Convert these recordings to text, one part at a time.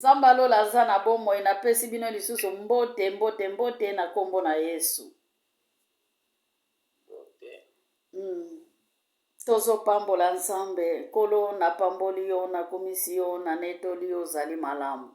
Nzambe ya lola aza na bomoi napesi bino lisusu mbote mbote mbote na kombo na Yesu. Mm. Tozopambola Nzambe, Nkolo napamboli yo, nakumisi yo, nanetoli yo, ozali malamu.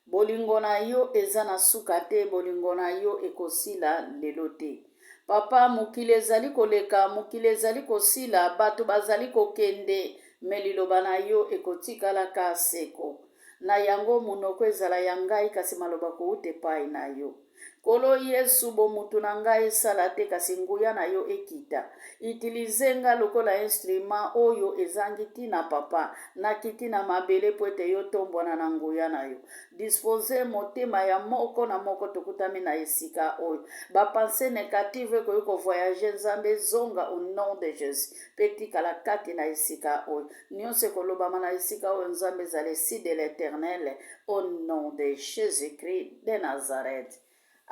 Bolingo na yo eza na suka te, bolingo na yo ekosila lelo te. Papa, mokili ezali koleka, mokili ezali kosila, bato bazali kokende, me liloba na yo ekotikalaka seko. Na yango monoko ezala ya ngai, kasi maloba kouta epai na yo. Nkolo Yesu, bomutu na ngai esala te, kasi nguya na yo ekita. Utilize nga lokola instrument oyo ezangi tina, Papa. Nakiti na mabele mpo ete yo tombwana na nguya na yo. Dispose motema ya moko na moko tokutami na esika oyo. Ba pensee negative ekoki ko voyager, Nzambe ezonga au nom de Jesus. Mpe tikala kati na esika oyo. Nionso ekolobama na esika oyo, Nzambe ezala esi de l'Eternel au nom de Jésus-Christ de Nazareth.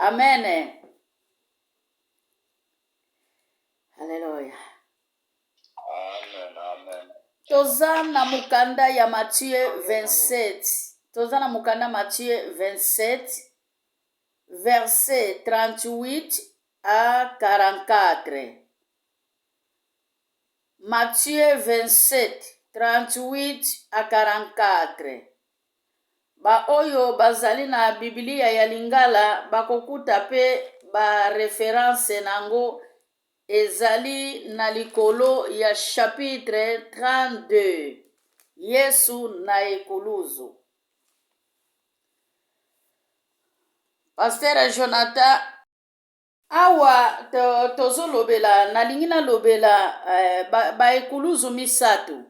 Amen. Alléluia. Amen, amen. Toza na mokanda ya Matthieu 27. Toza na mokanda Matthieu 27 verset 38 à 44. Matthieu 27, 38 à 44. Baoyo bazali na Biblia ya Lingala bakokuta pe ba references na yango ezali na likolo ya chapitre 32, Yesu na ekuluzu. Pasteur Jonathan Awa to, tozolobela, nalingi nalobela eh, ba, ba ekuluzu misatu,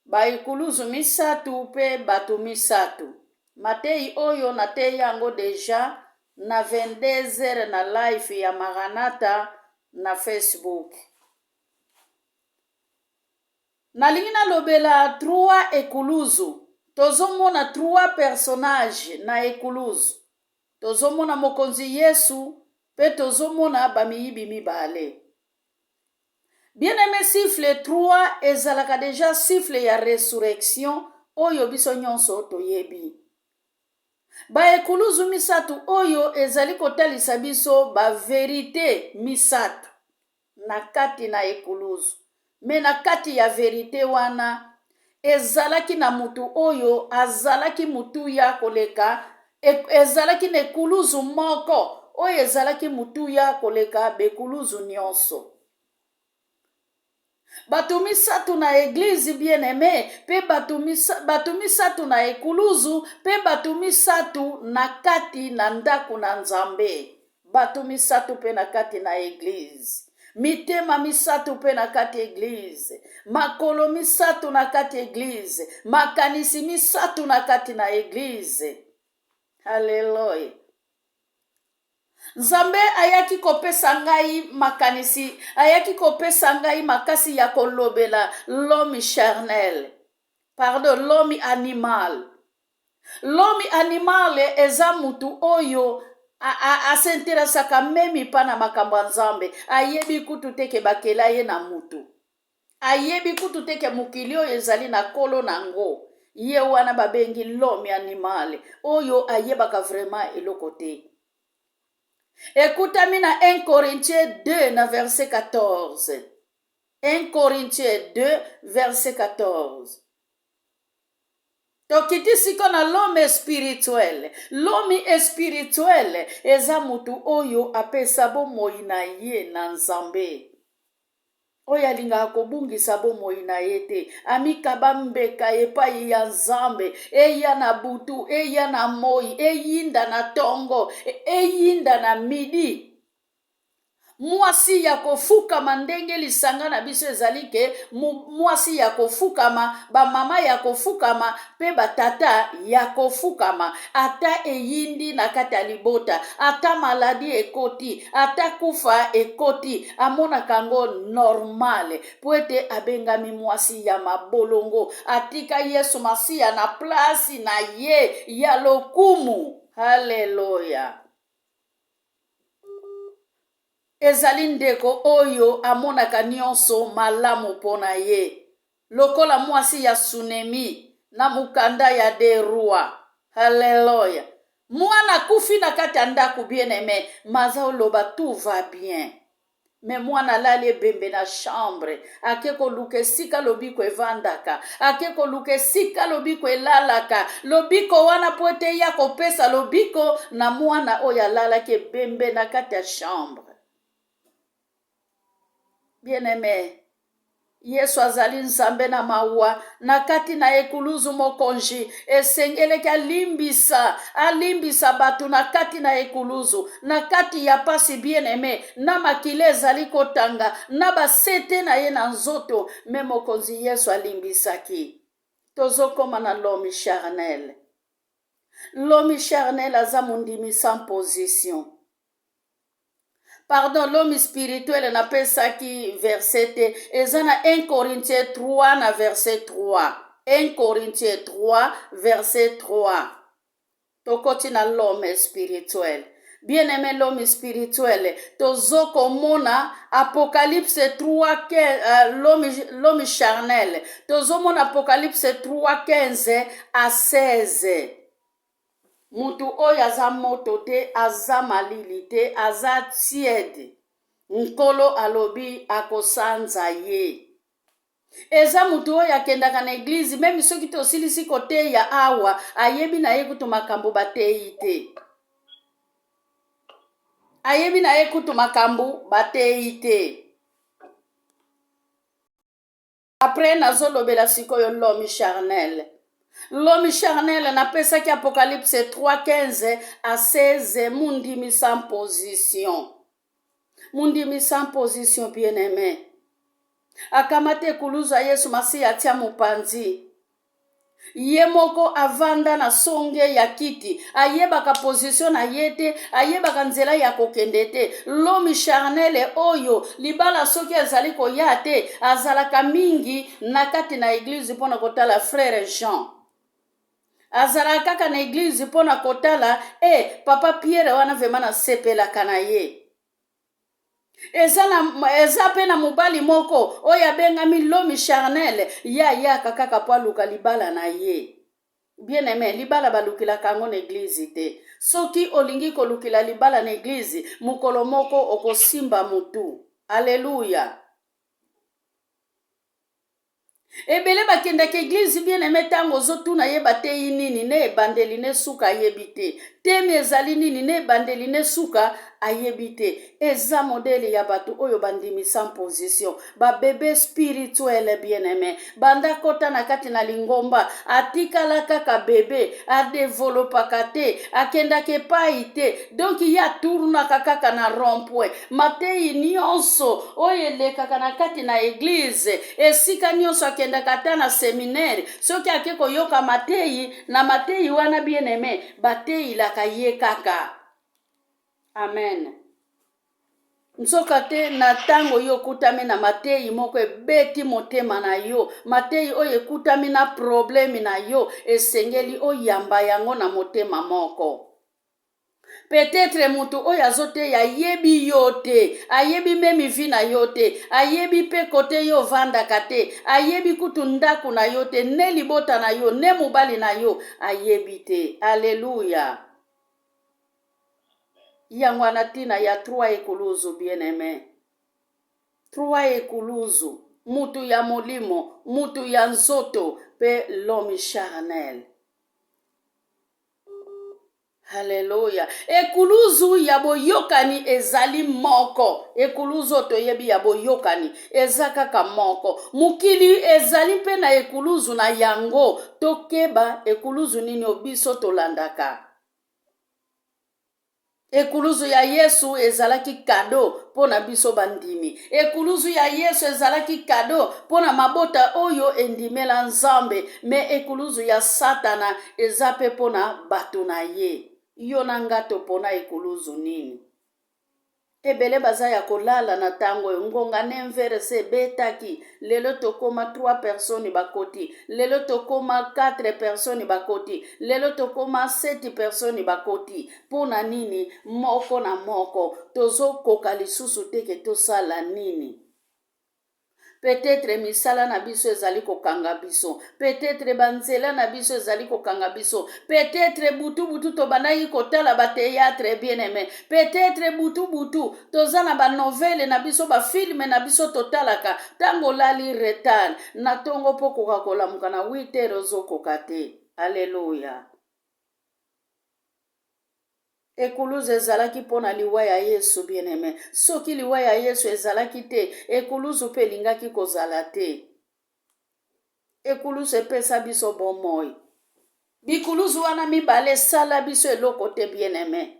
ba ekuluzu misatu pe bato misatu. Mateyi oyo nateyi yango deja na 22 heures na live ya Maranatha na Facebook. Nalingi nalobela trois ekuluzu. Tozomona trois personnages na ekuluzu. Tozomona Mokonzi Yesu pe tozomona ba miyibi mibale. Bien aime siffle 3 ezalaka deja siffle ya resurrection oyo biso nyonso toyebi. Ba ekuluzu misatu oyo ezali kotalisa biso ba verite misatu. na kati na ekuluzu. Me na kati ya verite wana ezalaki na mutu oyo azalaki motuya koleka, ezalaki na ekuluzu moko oyo ezalaki motuya koleka bekuluzu nyonso. Bato misatu na eglise bien aime pe bato misatu na ekuluzu pe bato misatu na kati na ndako na Nzambe. Bato misatu pe na kati na eglise. Mitema misatu pe na kati eglise. Makolo misatu na kati eglise. Makanisi misatu na kati na eglise. Haleluya. Nzambe ayaki kopesa ngai makanisi, ayaki kopesa ngai makasi ya kolobela l'homme charnel. Pardon, l'homme animal. L'homme animal eza mutu oyo asinteresaka meme pa na makambo ya Nzambe. Ayebi kutu te ke bakela ye na mutu. Ayebi kutu te ke mokili oyo ezali na kolo na ngo. Ye wana babengi l'homme animal oyo ayebaka vraiment eloko te. Ekutami na 1 Corinthiens 2 na verset 14. 1 Corinthiens 2 verset 14. Tokiti siko na l'homme spirituel. L'homme spirituel eza mutu oyo apesa bomoi na ye na Nzambe. Oyo alingaka kobungisa bomoi na ye te, amikaba mbeka epai ya Nzambe, eya na butu, eya na moi, eyinda na tongo, eyinda na midi. Mwasi ya kofukama ndenge lisanga na biso ezali ke mwasi ya kofukama, ba mama ya kofukama pe ba tata ya kofukama. Ata eyindi na kati ya libota, ata maladie ekoti, ata kufa ekoti, amonaka yango normal po ete abengami mwasi ya mabolongo. Atika Yesu Masiya na place na ye ya lokumu. Haleluya! Ezali ndeko oyo amonaka nionso malamu mpo na ye, lokola mwasi ya Sunemi na mokanda ya De Rois. Alleluia. Mwana akufi na kati ya ndako bien aime, maza oloba tout va bien. Me mwana alali ebembe na chambre, ake koluka esika lobiko evandaka, ake koluka esika lobiko elalaka. Lobiko wana mpo ete ya kopesa lobiko na mwana oyo alalaki ebembe na kati ya chambre. Bien aime, Yesu azali Nzambe na mawa. Na kati na ekuluzu mokonzi esengeleki alimbisa, alimbisa bato na kati na ekuluzu, na kati ya pasi bien aime, na makila ezali kotanga na basete na ye na nzoto, me mokonzi Yesu alimbisaki. Tozokoma na l'homme charnel. L'homme charnel aza mondimi sans position. Pardon, l'homme spirituel napesaki verset te, eza na 1 Corinthiens 3 na verset 3. 1 Corinthiens 3 verset 3. Tokoti na l'homme spirituel. Bien-aimé, l'homme spirituel, tozo komona Apocalypse 3 l'homme, l'homme charnel. Tozomona Apocalypse 3 15 à 16. Mutu oyo aza moto te, aza malili te, aza tiède. Nkolo alobi akosanza ye. Eza mutu oyo akendaka na eglise, meme soki tosilisi koteya awa, ayebi na ye kutu makambo bateyi te. Ayebi na ye kutu makambo bateyi te. Après nazolobela sikoyo l'homme charnel. L'homme charnel napesaki Apocalypse 3:15 à 16, mundimi sans position. Mundimi sans position bien-aimé. Akamata ekuluzu ya Yesu Masiya atia mopanzi. Ye moko avanda na songe ya kiti, ayebaka position na ye te, ayebaka nzela ya kokende te. L'homme charnel oyo libala soki ezali koya te, azalaka mingi na kati na eglise mpo na kotala frère Jean. Azalaka kaka na eglise mpo na kotala e papa Pierre wana vraiment nasepelaka na ye. Eza na, eza pe na mobali moko oyo abengami l'homme charnel, ye ayaka kaka po aluka libala na ye. Bien aime, libala balukilaka yango na eglise te. Soki olingi kolukila libala na eglise, mokolo moko okosimba mutu. Alleluia. Ebele bakendaka eglise bien aime, tango ozotuna ye bateyi nini ne ebandeli ne suka ayebi te. Temi ezali nini ne ebandeli ne suka ayebi te. Eza modele ya bato oyo bandimi sans position, ba bebe spirituel bien aime. Banda kota na kati na lingomba atikala kaka bebe, adevelopaka te, akendaka epai te, donc ye atournaka kaka na rond-point. Mateyi nyonso oyo elekaka na kati na eglise, esika nyonso akendaka, ata na seminaire, soki ake koyoka mateyi, na mateyi wana bien aime bateyilaka ye kaka. Amen. Nzoka te na ntango yo okutami na mateyi moko ebeti motema na yo, mateyi oyo ekutami na probleme na yo, esengeli oyamba yango na motema moko. Peut-être mutu oyo azoteya ayebi yo te, ayebi meme vie na yo te, ayebi pe kote yo ovandaka te, ayebi kutu ndako na yo te, ne libota na yo, ne mobali na yo, ayebi te. Alleluia. Yango wana tina ya trois ekuluzu bien-aimé. Trois ekuluzu, mutu ya molimo, mutu ya nzoto pe l'homme charnel. Haleluya. Ekuluzu ya boyokani ezali moko. Ekuluzu oyo toyebi ya boyokani eza kaka moko. Mokili ezali mpe na ekuluzu na yango. Tokeba ekuluzu nini oyo biso tolandaka. Ekuluzu ya Yesu ezalaki kado mpo na biso bandimi. Ekuluzu ya Yesu ezalaki kado mpo na mabota oyo endimela Nzambe. Me ekuluzu ya Satana eza mpe mpo na bato na ye. Yo na nga topona ekuluzu nini? Ebele baza ya kolala na tango oyo ngonga 9h se ebetaki. Lelo tokoma 3 personnes bakoti, lelo tokoma 4 personnes bakoti, lelo tokoma 7 personnes bakoti. Mpo na nini? Moko na moko tozokoka lisusu te ke tosala nini? Peut-etre misala na biso ezali kokanga biso, peut-etre banzela na biso ezali kokanga biso, peut-etre butu butu tobandaki kotala ba theatre bien aime, peut-etre butu butu toza na ba novele na biso, ba filme na biso totalaka. Ntango olali retard na ntongo mpo koka kolamuka na 8 heures ozokoka te. Aleluya. Ekuluzu ezalaki mpo na liwa ya Yesu, bien-aime. Soki liwa ya Yesu ezalaki te, ekuluzu mpe elingaki kozala te. Ekuluzu epesa biso bomoi. Bikuluzu wana mibale esala biso eloko te, bien-aime.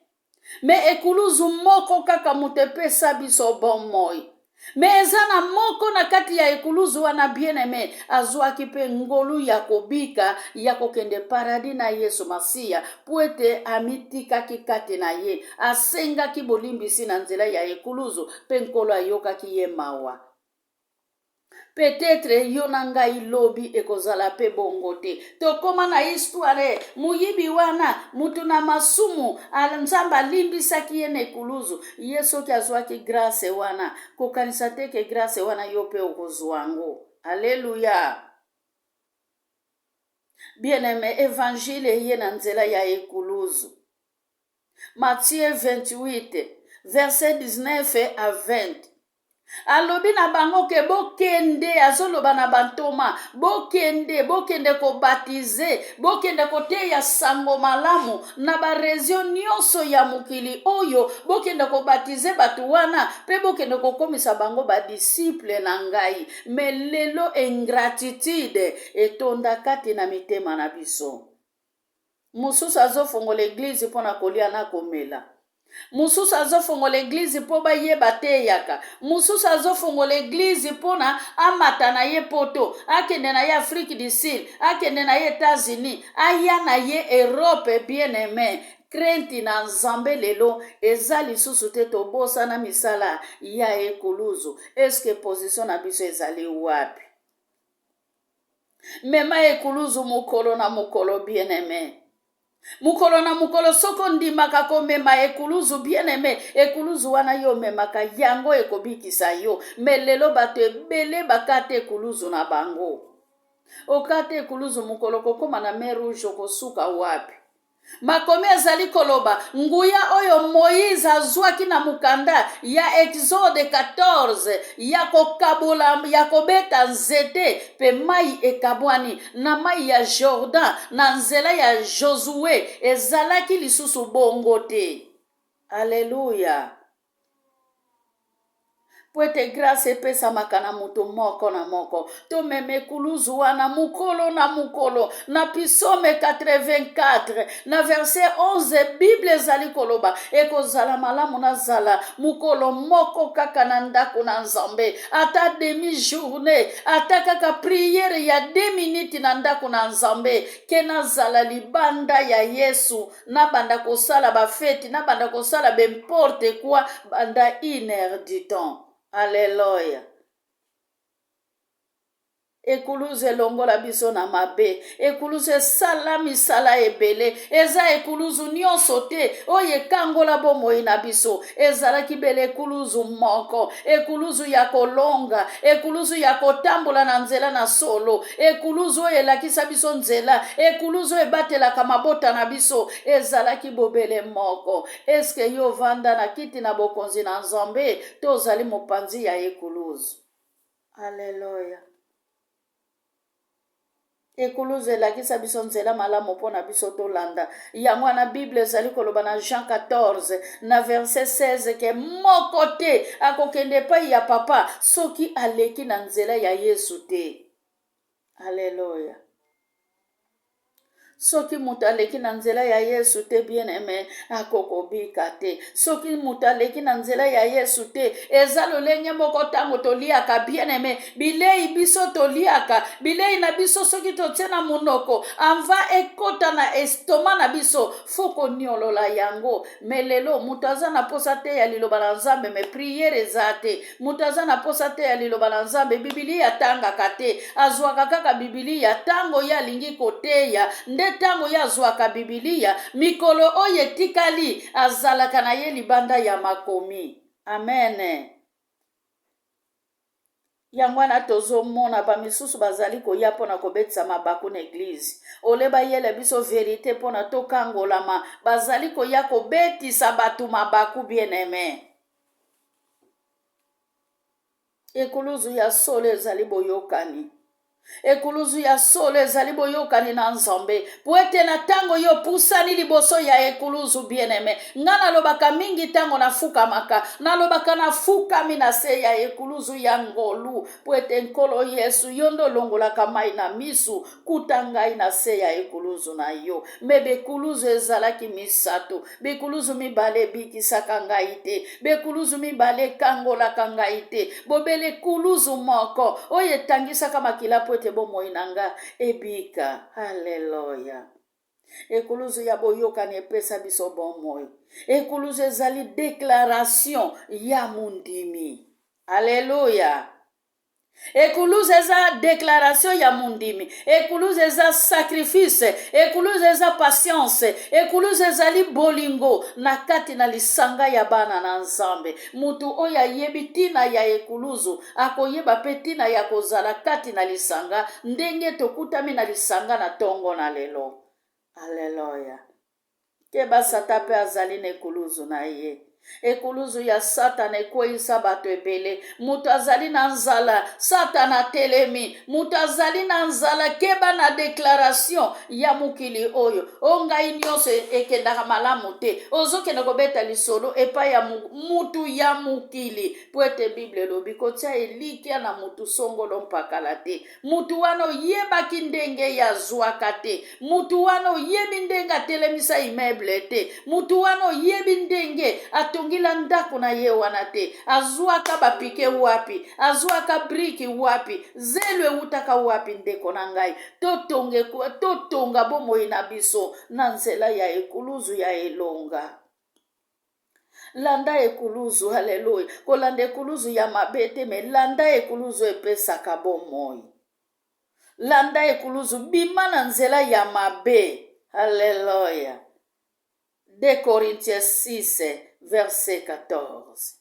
Me ekuluzu moko kaka moto epesa biso bomoi. Me eza na moko na kati ya ekuluzu wana, bien-aime, azwaki mpe ngolu ya kobika, ya kokende paradis na Yesu Masiya, mpo ete amitikaki kati na ye, asengaki bolimbisi na nzela ya ekuluzu, mpe Nkolo ayokaki ye mawa. Peut-etre yo na ngai lobi ekozala pe bongo te. Tokoma na histoire, moyibi wana, mutu na masumu, Nzambe alimbisaki ye na ekuluzu. Ye soki azwaki grace wana, kokanisa te ke grace wana yo pe okozwa yango. Alleluia. Bien-aime, evangile eye na nzela ya ekuluzu. Matthieu 28, verset 19 à 20. Alobi na bango ke bokende, azoloba na bantoma, bokende, bokende kobatize, bokende koteya sango malamu na barezio nyonso ya mokili oyo, bokende kobatize bato wana mpe bokende kokomisa bango badisiple na ngai. Me lelo ingratitude etonda kati na mitema na biso. Mosusu azofongola eglize mpo na kolia na komela. Mosusu azofongola eglize mpo bayeba ateyaka. Mosusu azofongola eglize mpo na amata na ye poto, akende na ye Afrique du Sud, akende na ye Etats-Unis, aya na ye Europe. Bien aime, krenti na Nzambe lelo eza lisusu te. Tobosana misala ya ekuluzu. Eske position na biso ezali wapi? Mema ekuluzu mokolo na mokolo, bien aime. Mokolo na mokolo, soki ondimaka komema ekuluzu, bien aime, ekuluzu wana yo omemaka yango ekobikisa yo. Me lelo bato ebele bakata ekuluzu na bango. Okata ekuluzu, mokolo kokoma na mer rouge, okosuka wapi? Makomi ezali koloba nguya oyo Moize azwaki na mokanda ya Exode 14 ya kokabola, ya kobeta nzete mpe mai ekabwani na mai ya Jordan na nzela ya Josue ezalaki lisusu bongo te. Aleluya! Mpo ete grâce epesamaka na moto moko na moko. Tomema ekuluzu wana mokolo na mokolo. Na Psaume 84 na verset 11, Bible ezali koloba, ekozala malamu nazala mokolo moko kaka na ndako na Nzambe, ata demi journée, ata kaka priere ya 2 minutes na ndako na Nzambe, ke nazala libanda ya Yesu, nabanda kosala bafeti, nabanda kosala b'importe quoi banda une heure du temps. Alleluia. Ekuluzu elongola biso na mabe. Ekuluzu esala misala ebele. Eza ekuluzu nyonso te oyo ekangola bomoi na biso. Ezalaki bele ekuluzu moko, ekuluzu ya kolonga, ekuluzu ya kotambola na nzela na solo, ekuluzu oyo elakisa biso nzela, ekuluzu oyo ebatelaka mabota na biso. Ezalaki bobele moko. Eske yo ovanda na kiti na bokonzi na Nzambe to ozali mopanzi ya ekuluzu? Aleluya. Ekuluzu elakisa biso nzela malamu mpo na biso tolanda. Yango wana Bible ezali koloba na Jean 14 na verset 16 ke moko te akokende epai ya Papa soki aleki na nzela ya Yesu te. Aleluya. Soki moto aleki na nzela ya Yesu te, bien aime, akokobika te. Soki moto aleki na nzela ya Yesu te, eza lolenge moko ntango toliaka, bien aime, bilei biso toliaka, bilei na biso soki totie na monoko, anva ekota na estoma na biso, fo koniolola yango. Me lelo moto aza na posa te ya liloba na Nzambe, me priere eza te. Moto aza na posa te ya liloba na Nzambe, Bibilia atangaka te, azwaka kaka Bibilia ntango ye alingi koteya, nde ntango ye azwaka Bibilia, mikolo oyo etikali azalaka na ye libanda ya makomi. Amen. Yango wana tozomona bamisusu bazali koya mpo na kobetisa mabaku na eglize. Ole bayela biso verite mpo na tokangolama, bazali koya kobetisa bato mabaku bien-aime. Ekuluzu ya solo ezali boyokani. Ekuluzu ya solo ezali boyokani na Nzambe, po ete na ntango yo opusani liboso ya ekuluzu, bien-aime, nga nalobaka mingi ntango nafukamaka, nalobaka nafukami na se ya ekuluzu ya ngolu, po ete Nkolo Yesu, yo nde olongolaka mai na misu, kuta ngai na se ya ekuluzu na yo. Me bekuluzu ezalaki misato, Bekuluzu mibale ebikisaka ngai te, bekuluzu mibale ekangolaka ngai te, bobele ekuluzu moko oyo etangisaka makila mpo ete bomoi na nga ebika. Haleluya! Ekuluzu ya boyokani epesa biso bomoi. Ekuluzu ezali declaration ya mondimi. Aleluya! Ekuluzu eza declaration ya mondimi. Ekuluzu eza sacrifice. Ekuluzu eza patience. Ekuluzu ezali bolingo na kati na lisanga ya bana na Nzambe. Moto oyo ayebi ntina ya ekuluzu akoyeba mpe ntina ya kozala kati na lisanga ndenge tokutami na lisanga na ntongo na lelo. Aleluya. Keba, Satan mpe azali na ekuluzu na ye. Ekuluzu ya Satana ekweyisa bato ebele. Moto azali na nzala, Satana atelemi. Moto azali na nzala, keba na declaration ya mokili oyo. O ngai nyonso ekendaka malamu te. Ozokende kobeta lisolo epai ya mutu ya mokili, mpo ete Bible elobi kotia elikya na mutu songolo mpakala te. Mutu wana oyebaki ndenge ye azwaka te. Mutu wana oyebi ndenge atelemisa immeuble te. Mutu wana oyebi ndenge atongila ndako na ye wana te. Azwaka bapike wapi? Azwaka briki wapi? Zelo ewutaka wapi? Ndeko na ngai, totonge, totonga bomoi na biso na nzela ya ekuluzu ya elonga. Landa ekuluzu, haleluya. Kolanda ekuluzu ya mabe te, me landa ekuluzu epesaka bomoi. Landa ekuluzu, bima na nzela ya mabe. Haleluya. 2 Corinthiens 6 verset 14.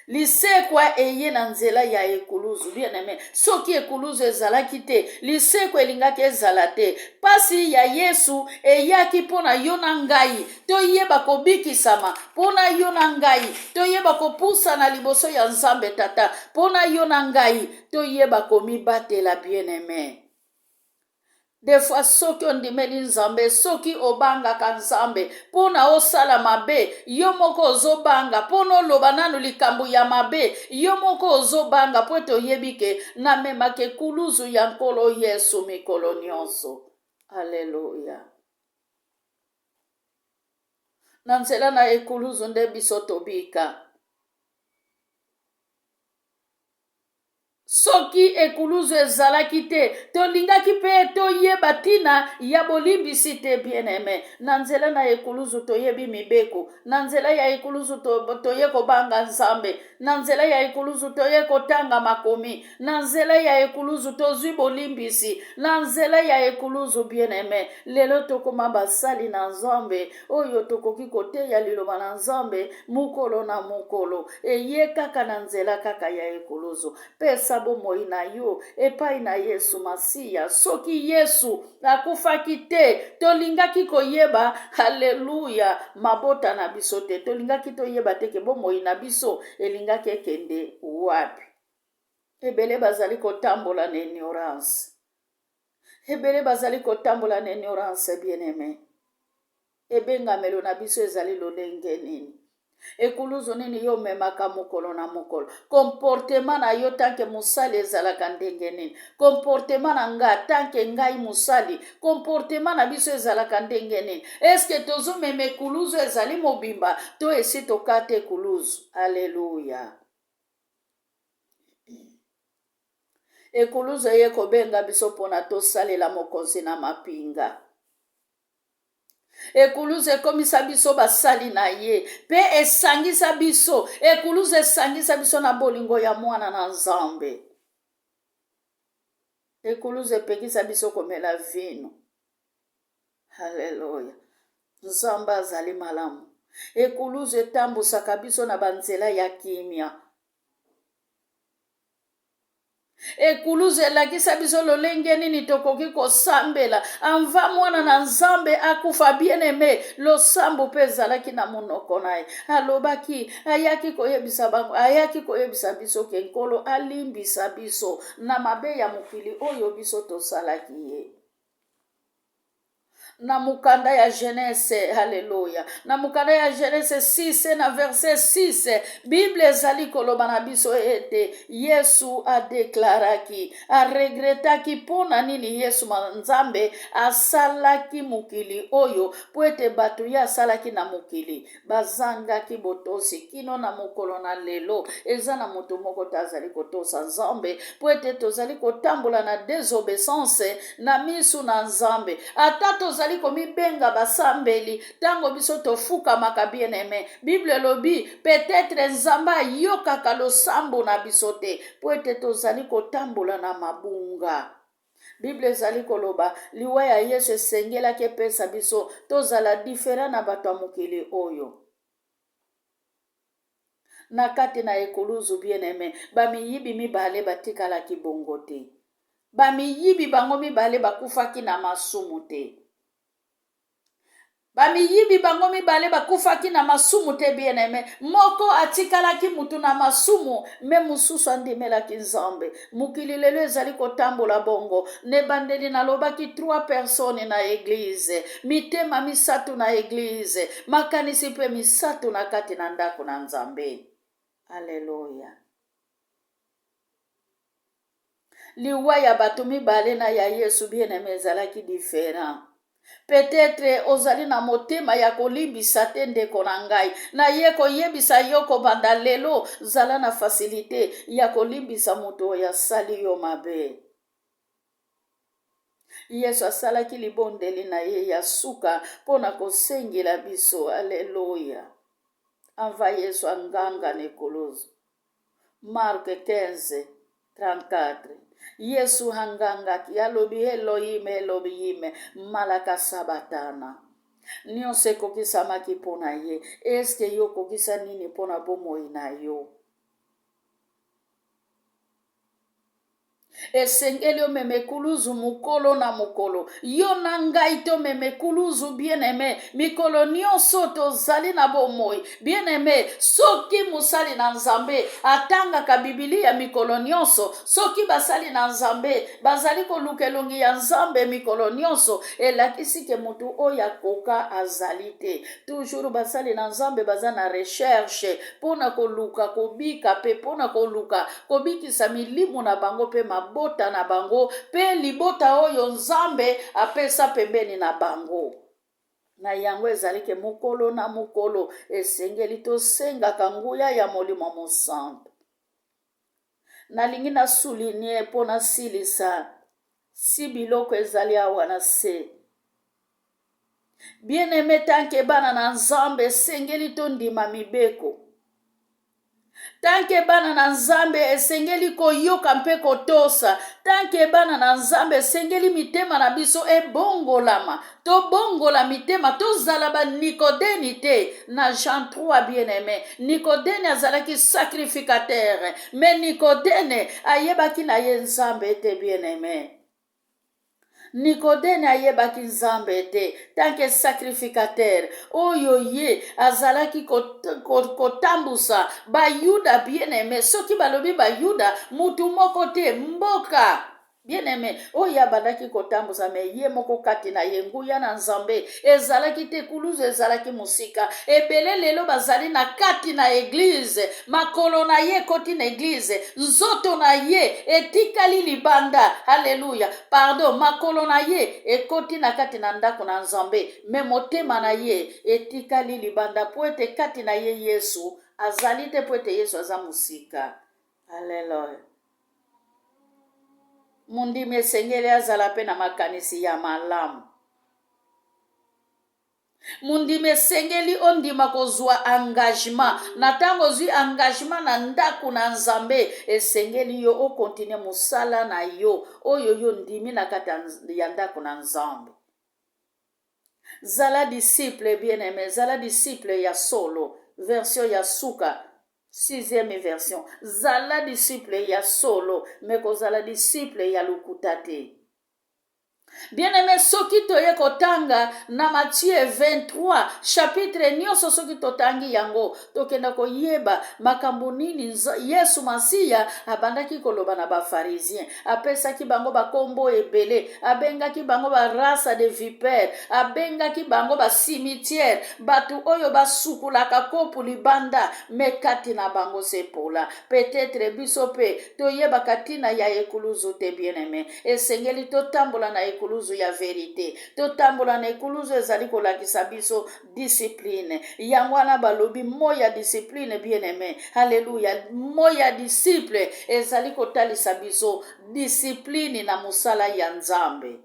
Lisekwa eye na nzela ya ekuluzu. Bien aime, soki ekuluzu ezalaki te, lisekwa elingaki ezala te. Pasi ya Yesu eyaki mpo na yo na ngai toyeba kobikisama, mpo na yo na ngai toyeba kopusana liboso ya Nzambe Tata, mpo na yo na ngai toyeba komibatela. Bien aime, Des fois soki ondimeli Nzambe, soki obangaka Nzambe mpo na osala mabe, yo moko ozobanga mpo na oloba nanu likambo ya mabe, yo moko ozobanga mpo ete oyebi ke namemaka ekuluzu ya Nkolo Yesu mikolo nyonso. Aleluya! Na nzela na ekuluzu nde biso tobika. Soki ekuluzu ezalaki te, tolingaki mpe toyeba ntina ya bolimbisi te, bien-aime. Na nzela na ekuluzu toyebi mibeko. Na nzela ya ekuluzu to, toye kobanga Nzambe. Na nzela ya ekuluzu toye kotanga makomi. Na nzela ya ekuluzu tozwi bolimbisi. Na nzela ya ekuluzu, bien-aime, lelo tokoma basali na Nzambe oyo tokoki koteya liloba na Nzambe mokolo na mokolo. Eye kaka na nzela kaka ya ekuluzu. Pesa bomoi na yo epai na Yesu Masiya. Soki Yesu akufaki te, tolingaki koyeba, haleluya, mabota na biso te. Tolingaki toyeba te ke bomoi na biso elingaki ekende wapi. Ebele bazali kotambola na ignorance. Ebele bazali kotambola na ignorance, bien-aime. Ebengamelo na biso ezali lolenge nini? Ekuluzu nini yo omemaka mokolo na mokolo? Comportement na yo tanke mosali ezalaka ndenge nini? Comportement na nga tanke ngai mosali, comportement na biso ezalaka ndenge nini? Eske tozomema ekuluzu ezali mobimba to esi tokata ekuluzu? Aleluya! Ekuluzu eye kobenga biso pona tosalela Mokonzi na mapinga. Ekuluzu ekomisa biso basali na ye mpe esangisa biso. Ekuluzu esangisa biso na bolingo ya mwana na Nzambe. Ekuluzu epekisa biso komela vino. Haleluya! Nzambe azali malamu. Ekuluzu etambusaka biso na banzela ya kimia. Ekuluzu elakisa biso lolenge nini tokoki kosambela anva mwana na Nzambe akufa. Bien aime, losambo mpe ezalaki na monoko na ye. Alobaki, ayaki koyebisa bango, ayaki koyebisa biso ke Nkolo alimbisa biso na mabe ya mokili oyo biso tosalaki ye. Na mokanda ya Genese, haleluya, na mokanda ya Genese 6 na verset 6, Bible ezali koloba na biso ete Yesu adeklaraki, aregretaki mpo na nini Yesu Nzambe asalaki mokili oyo, mpo ete bato ye asalaki na mokili bazangaki botosi. Kino na mokolo na lelo eza na moto moko te azali kotosa Nzambe, mpo ete tozali kotambola na desobesance na misu na Nzambe. Ata tozali komibenga basambeli, ntango biso tofukamaka, bien aime, Bible elobi peut-être Nzambe ayokaka losambo na biso te, mpo ete tozali kotambola na mabunga. Bible ezali koloba liwa ya Yesu esengelaki epesa biso tozala diferent na bato ya mokili oyo. Na kati na ekuluzu, bien aime, bamiyibi mibale batikalaki bongo te. Bamiyibi bango mibale bakufaki na masumu te. Bamiyibi bango mibale bakufaki na masumu te, bien aime. Moko atikalaki mutu na masumu, me mosusu andimelaki Nzambe. Mokili lelo ezali kotambola bongo. Na ebandeli nalobaki trois personnes na eglize, mitema misato na eglize, makanisi mpe misato na kati na ndako na Nzambe. Aleluya. Liwa ya bato mibale na ya Yesu, bien aime, ezalaki different. Peut-être ozali na motema ya kolimbisa te, ndeko na ngai. Naye koyebisa yo, kobanda lelo, zala na facilité ya kolimbisa moto oyo asali yo mabe. Yesu asalaki libondeli na ye ya suka mpo na kosengela biso. Aleluya. Ava Yesu anganga na ekuluzu. Mark 15, 34. Yesu angangaki, alobi: Elohim, Elohim, malaka sabatana. Nyonso ekokisamaki mpo na ye. Eske yo okokisa nini mpo na bomoi na yo? Esengeli omema ekuluzu mokolo na mokolo. Yo na ngai tomema ekuluzu, bien aime, mikolo nyonso tozali na bomoi. Bien aime, soki mosali na Nzambe atangaka Bibilia mikolo nyonso, soki basali na Nzambe bazali koluka elongi ya Nzambe mikolo nyonso, elakisi ke motu oyo akoka azali te. Toujours basali na Nzambe baza na recherche mpo na koluka kobika mpe mpo na koluka kobikisa milimo na bango mpe mabota na bango mpe libota oyo Nzambe apesa pembeni na bango. Na yango ezali ke mokolo na mokolo esengeli tosengaka nguya ya Molimo Mosantu. Nalingi na souligne mpo nasilisa si biloko ezali awa na se. Bien aime, tanke bana na Nzambe esengeli tondima mibeko. Tanke bana na Nzambe esengeli koyoka mpe kotosa. Tanke bana na Nzambe esengeli mitema na biso ebongolama. Tobongola mitema, tozala ba Nikodeni te. Na Jean 3, bien aime, Nikodeni azalaki sacrificateur, mais Nikodene ayebaki na ye Nzambe te, bien aime. Nikodene ayebaki Nzambe te tanke sacrificateur oyo ye azalaki kotambusa Bayuda, bien aime. Soki balobi Bayuda, mutu moko te, mboka, bien aime, oyo abandaki kotambusa, me ye moko kati na ye nguya na Nzambe ezalaki te. Kuluzu ezalaki mosika. Ebele lelo bazali na kati na eglize, makolo na ye ekoti na eglize, nzoto na ye etikali libanda. Haleluya, pardon, makolo na ye ekoti na kati na ndako na Nzambe, me motema na ye etikali libanda, mpo ete kati na ye Yesu azali te, mpo ete Yesu aza mosika. Haleluya. Mondimi esengeli azala mpe na makanisi ya malamu. Mondimi esengeli ondima kozwa engagement. Na ntango ozwi engagement na ndako na Nzambe, esengeli yo okontinue mosala na yo oyo yo ndimi na kati ya ndako na Nzambe. Zala disciple, bien aime, zala disciple ya solo. Version ya suka. Sixième version, zala disciple ya solo, me kozala disciple ya lokuta te. Bien-aimé, soki toye kotanga na Matthieu 23 chapitre nyonso, soki totangi yango, tokenda koyeba makambo nini Yesu Masiya abandaki koloba na bafarisien. Apesaki bango bakombo ebele, abengaki bango barasa de vipere, abengaki bango bacimetière, bato oyo basukulaka kopu libanda me kati na bango sepola. Peut-être biso mpe toyebaka ntina ya ekuluzu te. Bien-aimé, esengeli totambola na ekuluzu ya verite, totambola na ekuluzu ezali kolakisa biso discipline. Yango wana balobi mot ya discipline. Bien-aimé, alleluya, mot ya disciple ezali kotalisa biso discipline na mosala ya Nzambe.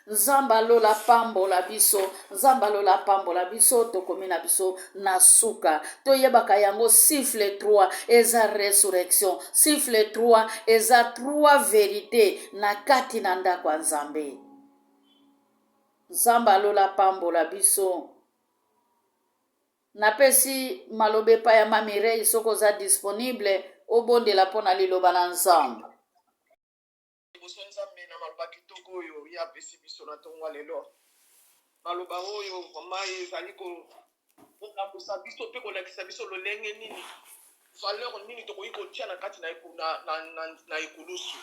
Nzambe alola pambola biso, Nzambe alola pambola biso. Tokomi na biso na suka. Toyebaka yango, chiffre 3 eza résurrection, chiffre 3 eza 3 vérité na kati na ndako ya Nzambe. Nzambe alola pambola biso. Napesi maloba epai ya Mamirei, soki oza disponible, obondela mpo na liloba na Nzambe. Liboso Nzambe na maloba kitoko oyo ye apesi biso na ntongo ya lelo, maloba oyo vraiment ezali kokambusa biso mpe kolakisa biso lolenge nini, valeur nini tokoki kotia na kati na ekulusu.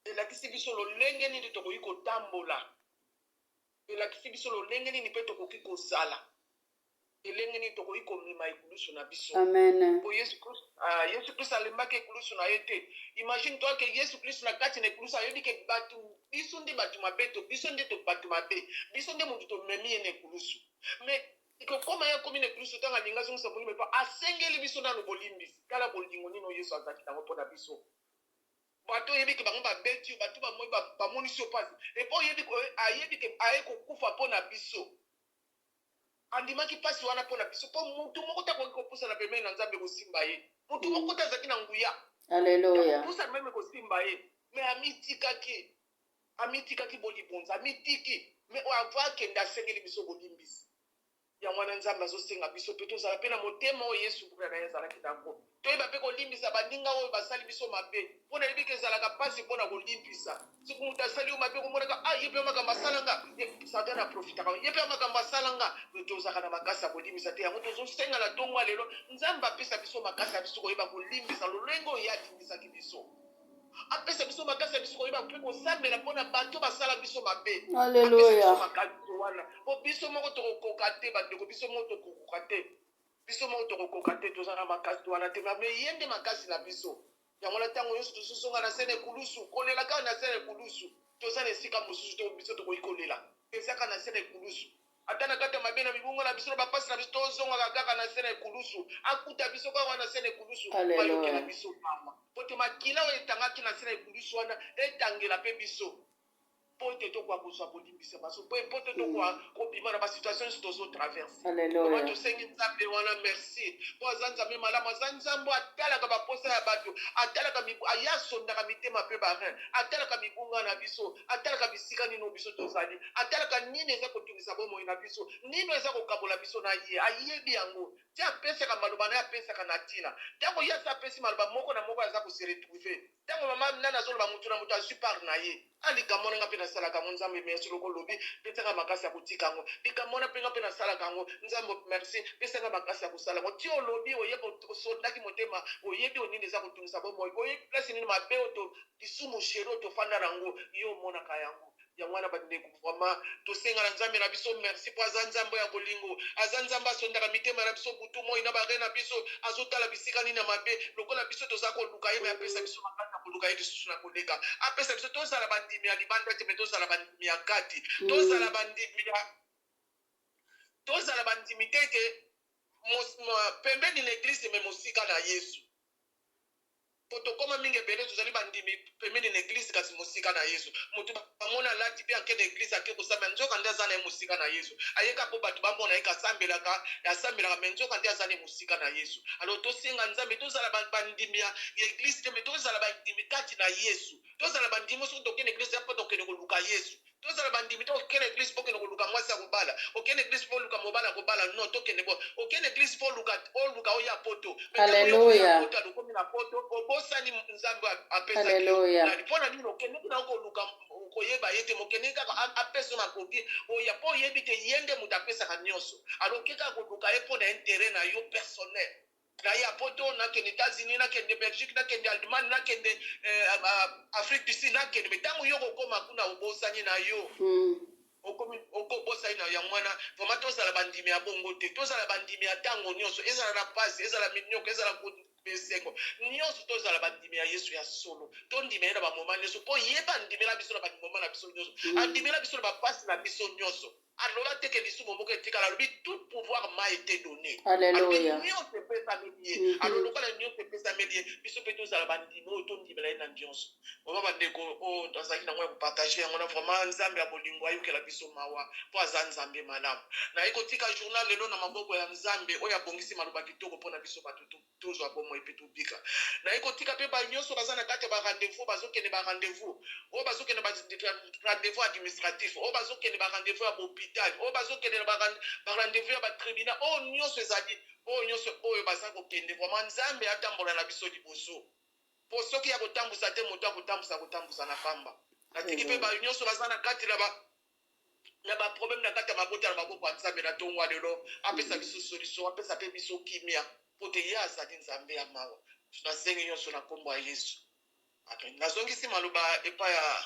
Elakisi biso lolenge nini tokoki kotambola, elakisi biso lolenge nini mpe tokoki kozala, elenge nini tokoki komema ekulusu na biso. Amen. Po Yesu Kristo, ah, Yesu Kristo alembaki ekulusu na ye te. Imagine toi ke Yesu Kristo na kati na ekulusu ayebi ke bato, biso nde bato mabe, to biso nde to bato mabe, biso nde motu tomemi ye na ekulusu. Mais kokóma ye akomi na ekulusu, ntango alingi azongisa molimo epa, asengeli biso nano bolimbisi. Tala bolingo nini oyo Yesu azalaki nango mpo na biso. Bato oyebi ke bango babeti yo, bato bamonisi yo mpasi, epo oyebi, ayebi ke aye kokufa mpo na biso, andimaki mpasi wana mpo na biso, mpo mutu moko te akoki kopusana pembeni na Nzambe kosimba ye. Mutu moko te azalaki na nguya alleluya kopusana même kosimba ye, mais amitikaki, amitikaki bolibonza, amitiki. Mais avant akende, asengeli biso bolimbisi. Yango wana Nzambe azosenga biso mpe tozala mpe na motema oyo Yesu mpe na ye azalaki nango, toyeba mpe kolimbisa baninga oyo basali biso mabe. Mpo nayebi ke ezalaka mpasi mpona kolimbisa. Soki moto asali yo mabe, komonaka: "Ah, ye mpe makambo asalanga." Satan aprofitaka, ye mpe makambo asalanga. Me tozalaka na makasi ya kolimbisa te. Yango tozosenga na ntongo ya lelo, Nzambe apesa biso makasi ya biso koyeba kolimbisa lolenge oyo ye alimbisaki biso. Apesa biso makasi ya biso koyeba mpe kosambela mpona bato basala biso mabe. Alleluya. Makasi wana, po biso moko tokokoka te. Bandeko, biso moko tokokoka te, biso moko tokokoka te, toza na makasi wana te. Me ye nde makasi na biso. Yango na ntango nyonso tozozonga na se na ekulusu, kolela kaka na se na ekulusu. Toza na esika mosusu to biso tokoki kolela, eza kaka na se na ekulusu. Ata na kati ya mabe, na mibungo na biso, na bapasi na biso, tozongaka kaka na se na ekulusu. Akuta biso kaka wana na se na ekulusu, bayokela biso mama, po te makila oyo etangaki na se na ekulusu wana etangela mpe biso, mpo ete tokoka kozwa bolimbisa baso, mpo te tokoka kobima na basituation nyonso tozotraverse. Tosengi Nzambe wana merci, mpo aza Nzambe malamu, aza Nzambe atalaka baposa ya bato, atalaka, aye asondaka mitema mpe barein, atalaka mibunga na biso, atalaka bisika nini oyo biso tozali, atalaka nini eza kotungisa bomoi na biso, nini eza kokabola biso na ye. Ayebi yango ti apesaka maloba na ye, apesaka na ntina. Ntango ye asa apesi maloba, moko na moko aza kose retrouver. Ntango mama nani azoloba, motu na moto azwi part na ye. A likambo wana nga mpe nasalaka yango, Nzambe merci. Loko olobi, pesanga makasi ya kotika yango. Likambo wana mpe nga mpe nasalaka yango, Nzambe merci, pesanga makasi ya kosala yango. Ti olobi, oyebi, osondaki motema, oyebi oyo nini eza kotungisa bomoi, oyebi place nini mabe oyo, lisumu chéri oyo tofanda nango, yo omonaka yango. Yango wana, bandeko, vraiment tosenga na Nzambe na biso merci, mpo aza Nzambe ya bolingo, aza Nzambe asondaka mitema na biso butu moi na bare na biso, azotala bisika nini ya mabe. Lokola biso toza koluka ye, me apesa biso makasi ya koluka ye lisusu na koleka. Apesa biso tozala bandimi ya libanda te, me tozala bandimi ya kati. Tozala bandimi ya, tozala bandimi te ke pembeni na église me mosika na Yesu. Po tokóma mingi ebele, tozali bandimi pembeni na église kasi mosika na Yesu. Moto bamona alati mpe ake na église, ake kosambela, nzoka nde aza na ye mosika na Yesu. Ayeka mpo bato bamona ye kasambelaka, asambelaka, me nzoka nde aza na ye mosika na Yesu. Alors tosenga Nzambe tozala bandimi ya église te, me tozala bandimi kati na Yesu. Tozala bandimi soki tokende église mpo tokende koluka Yesu. Tozala Tozala bandimi te. Okende église mpo okende koluka mwasi ya kobala, okende église mpo oluka mobali ya kobala. Non, tokende bo okende église mpo oluka, oluka oya poto. Alleluya. Poto, alokomi na poto, obosani Nzambe apesaki yo. Alleluya. Nani mpo na nini okendeki na koluka koyeba ye te? Mokendeki kaka apesa yo makoki oya, mpo oyebi te ye nde moto apesaka nyonso. Aloki kaka koluka ye mpo na intérêt na yo personnel. Naya poto, nakende États-Unis, nakende Belgique, nakende Allemagne, nakende Afrique du Sud, nakende. Mais ntango yo kokóma kuna, obosani na yo. Okomi okobosani na yango wana. Vraiment, tozala bandimi ya bongo te. Tozala bandimi ya ntango nyonso, ezala na pasi, ezala minyoko, ezala esengo nyonso, tozala bandimi ya Yesu ya solo. Tondima ye na bamoments nyonso, mpo ye bandimela biso na bamoments na biso nyonso. Andimela biso na bapasi na biso nyonso. Aloba te ke lisumu moko etikala. Alobi: "Tout pouvoir m'a été donné." Alobi Alleluya. nyonso epesameli ye. Alo lokola nyonso epesameli ye, biso mpe tozala bandimi oyo tondimela ye na nyonso. Vraiment, bandeko, oyo tozalaki nango ya kopartager yango na vraiment, Nzambe ya bolingo ayokela biso mawa, mpo aza Nzambe malamu. Naye kotika journal lelo na maboko ya Nzambe oyo abongisi maloba kitoko mpona biso bato tozwa bomoi mpe tobika. Naye kotika mpe banyonso baza na kati ya barendez-vous, bazokende barendez-vous, oyo bazokende barendez-vous administratif, oyo bazokende barendez-vous ya bahôpital, oyo bazokende na barendez-vous ya batribunal, oyo nyonso ezali, oyo nyonso oyo baza kokende. Vraiment, Nzambe atambola na biso liboso, po soki ya kotambusa te, moto akotambusa, akotambusa na pamba. Natiki mpe bayo nyonso baza na kati na baproblème na kati ya mabota na maboko ya Nzambe na ntongo ya lelo. Apesa biso solution, apesa mpe biso kimia, po te ye azali Nzambe ya mawa. Nasengi nyonso na nkombo ya Yesu, amen. Nazongisi maloba epai ya